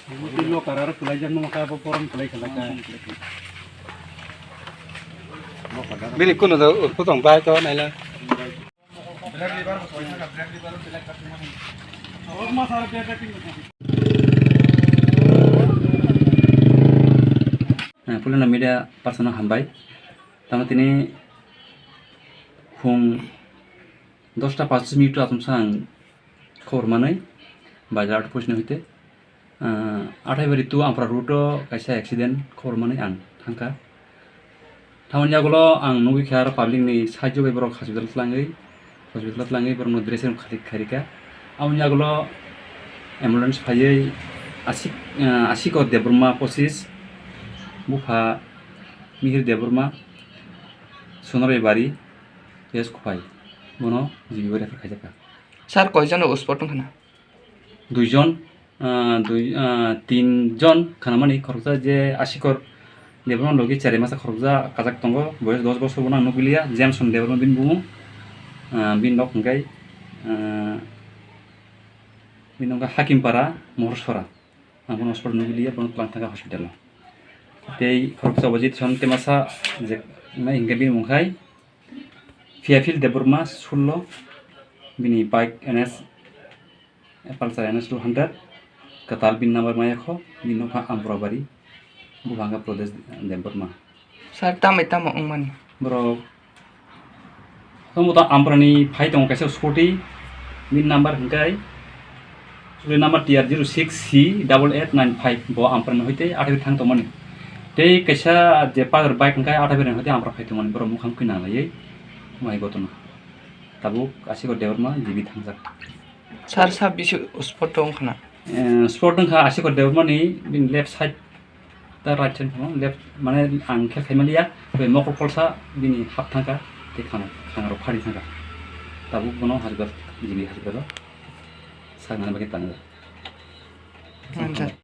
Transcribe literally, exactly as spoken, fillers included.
Buti lo karar kwlai jak nung kha bo porom kwlai kwlai kha. Bini kuno do urpho tong bai to naila. Eh, Pulina media person hambai. Tamo tini khung dosta pachish minute atum sang khobor manwi bazar out post ni hoite, ah, Athaibari to Ampra route o kaisa accident khobor manwi ang thangkha. Thamoni yagulo ang nugwi kha aro public ni sahajyo bai borok hospital tlangwi, hospital tlangwi borokno dressing khari-, kharika. Aboni yagulo ambulance phaiwi Asik, ah, Asikor Debbarma pochis, bupha Mihir Debbarma, Sonorai Bari, Yes Kuphai, bono G B o refer khaijakha. Sir, koijon rok spot wngkha na? Duijon, ah, dui, ah, tinjon khanamani khoroksa je Asikor Debbarma logi cherai masa khoroksa kajak tongo, boyos dos bosor bono ang nukliya, Jameson Debbarma bini bumung, ah, bini nok hwnkhe, ah, bini nok hwnkhe Hakimpara, Mohorsora. Ang bono hospital nugwi liya, bono twlang thangkha hospital o. Tei khoroksa bo Jitson Temasa je nai hwnkhe bini mung khai Phiaphil Debbarma sullo, bini bike N S, Pulsar N S two hundred, kwtal bini number maya kho, bini nokha Amprabari, bupha hwnkha Pradesh Debbarma. Sir, tamai tamo wngmani? Borok Tamo ta Amprani phai tongo kaisa scooty, bini number hwnkhe scooty number T R zero six C double eight nine five, bo Amprani hoite Athaibari thang tongmani. Tei kaisa je Pajero bike hwnkhe Athaibari hoite Ampra phai tongmani, borok mukhang kwi nanglaiwi mai gotona. Tabuk Asikor Debbarma G B thangjak. Sir, sa bisi spot o wngkha na? Eh, spot wngkha Asikor Debbarmani bini left side ta right side phano left, mane ang khe khaimaliya, bai mokol kolsa bini hap thangkha, tei khang, khang rok phari thangkha. Tabuk bono hospital, G B hospital o saknani bagwi tango. Manjak.